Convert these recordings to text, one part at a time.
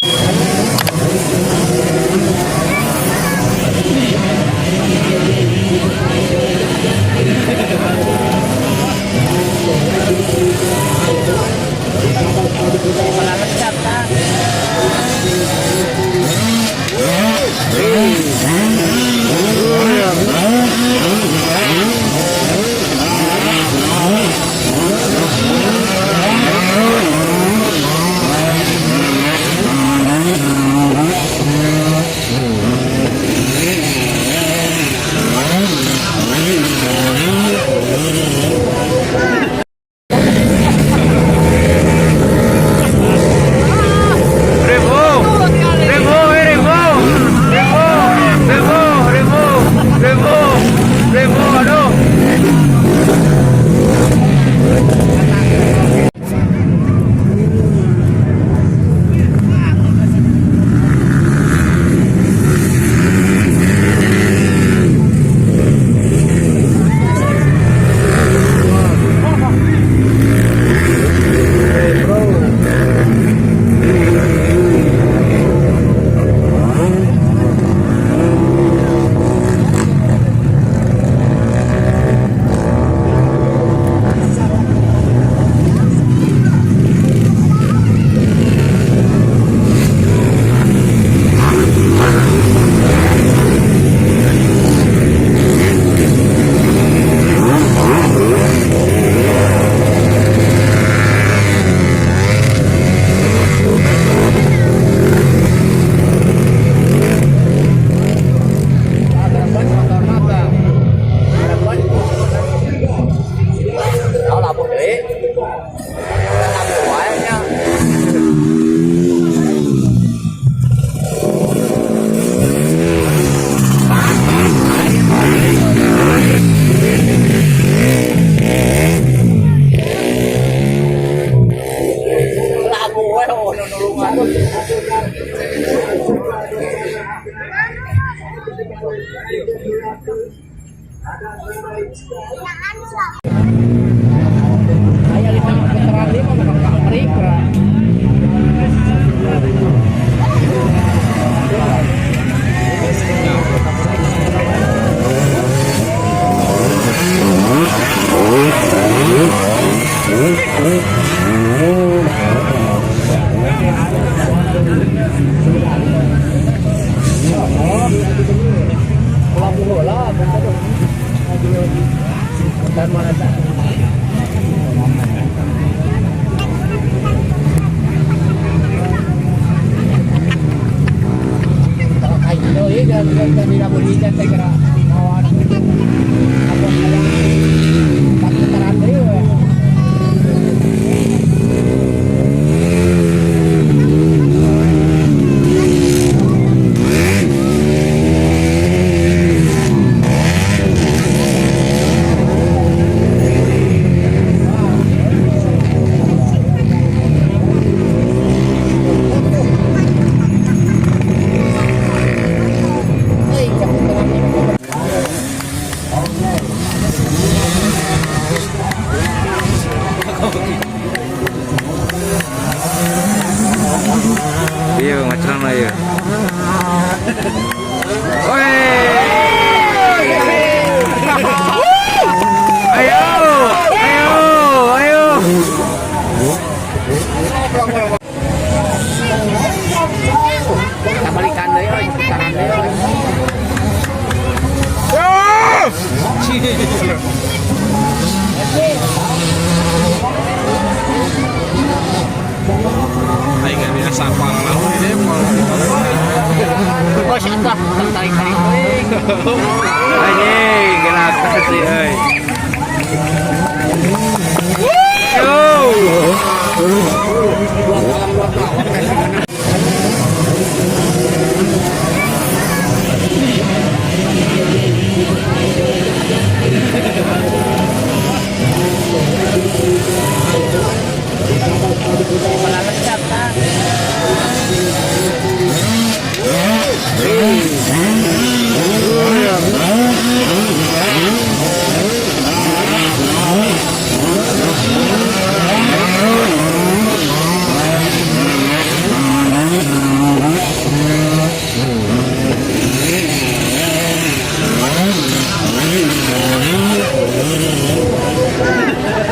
Rebo! Rebo! Rebo! Rebo! Rebo! Rebo! Rebo! Rebo! Ano? Đó là một đĩa. Năm quả nhá. Labu we oh nulungan. Aya lima veteran lima mah mereka. Iya, ngaceran lah ya. Woi! Ayo! Ayo! Ayo! Balikan deui euy, putaran deui euy. Aing nggak biasa panglau ini mau. Bos atuh tarik-tarik teuing. Anjing, kenapa sih, euy? Yo!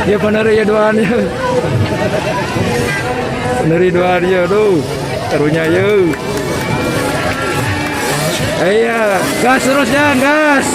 Ya bener ya duaan ya. Bener duaan ya tuh. Karunya yuk. Iya, gas terus, Jan, gas.